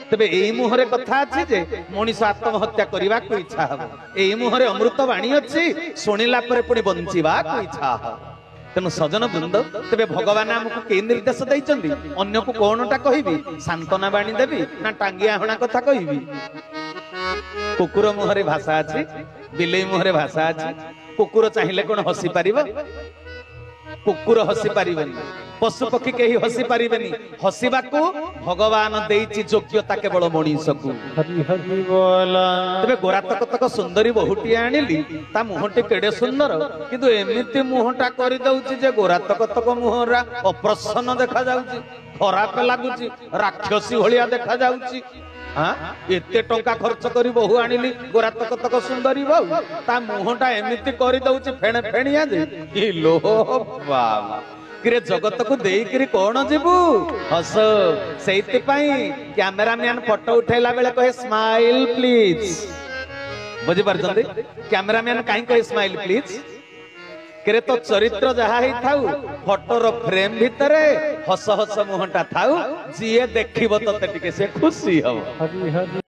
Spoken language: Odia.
ତେବେ ଏଇ ମୁହଁରେ କଥା ଅଛି ଯେ ମଣିଷ ଆତ୍ମହତ୍ୟା କରିବାକୁ ଇଚ୍ଛା ହବ। ଏଇ ମୁହଁରେ ଅମୃତ ବାଣୀ ଅଛି, ଶୁଣିଲା ପରେ ପୁଣି ବଞ୍ଚିବାକୁ ଇଚ୍ଛା ହବ। ତେଣୁ ସଜନ ବୃନ୍ଦ, ତେବେ ଭଗବାନ ଆମକୁ କେଇ ନିର୍ଦ୍ଦେଶ ଦେଇଛନ୍ତି? ଅନ୍ୟକୁ କଣଟା କହିବି? ସାନ୍ତନା ବାଣୀ ଦେବି ନା ଟାଙ୍ଗିଆ ହଣା କଥା କହିବି? କୁକୁର ମୁହଁରେ ଭାଷା ଅଛି, ବିଲେଇ ମୁହଁରେ ଭାଷା ଅଛି। କୁକୁର ଚାହିଁଲେ କଣ ହସି ପାରିବ? କୁକୁର ହସି ପାରିବନି, ପଶୁ ପକ୍ଷୀ କେହି ହସି ପାରିବେନି। ହସିବାକୁ ଭଗବାନ ଦେଇଛି ଯୋଗ୍ୟତା କେବଳ ମଣିଷକୁ। ତେବେ ଗୋରା ତକ ତକ ସୁନ୍ଦରୀ ବୋହୂଟିଏ ଆଣିଲି, ତା ମୁହଁଟି କେଡେ ସୁନ୍ଦର, କିନ୍ତୁ ଏମିତି ମୁହଁଟା କରିଦଉଛି ଯେ ଗୋରା ତକ ତକ ମୁହଁରା ଅପ୍ରସନ୍ନ ଦେଖାଯାଉଛି, ଖରାପ ଲାଗୁଛି, ରାକ୍ଷସୀ ଭଳିଆ ଦେଖାଯାଉଛି। ଏତେ ଟଙ୍କା ଖର୍ଚ୍ଚ କରି ବୋହୂ ଆଣିଲି, ଗୋରା ତକ ତକ ସୁନ୍ଦରୀ ବୋହୂ, ତା ମୁହଁଟା ଏମିତି କରିଦଉଛି ଫେଣେ ଫେଣିଆ ଯେ ଲୋ ବାବା କିରେ, ଜଗତକୁ ଦେଇକିରି କଣ ଯିବୁ? ହସ। ସେଇଥିପାଇଁ କ୍ୟାମେରାମ୍ୟାନ ଫଟୋ ଉଠେଇଲା ବେଳେ କହେ ସ୍ମାଇଲ ପ୍ଲିଜ। ବୁଝିପାରୁଛନ୍ତି? କ୍ୟାମେରାମ୍ୟାନ କାହିଁ କହେ ସ୍ମାଇଲ ପ୍ଲିଜ? କିରେ ତୋ ଚରିତ୍ର ଯାହା ହେଇଥାଉ, ଫଟୋର ଫ୍ରେମ ଭିତରେ ହସ ହସ ମୁହଁଟା ଥାଉ, ଯିଏ ଦେଖିବ ତତେ ଟିକେ ସେ ଖୁସି ହବ।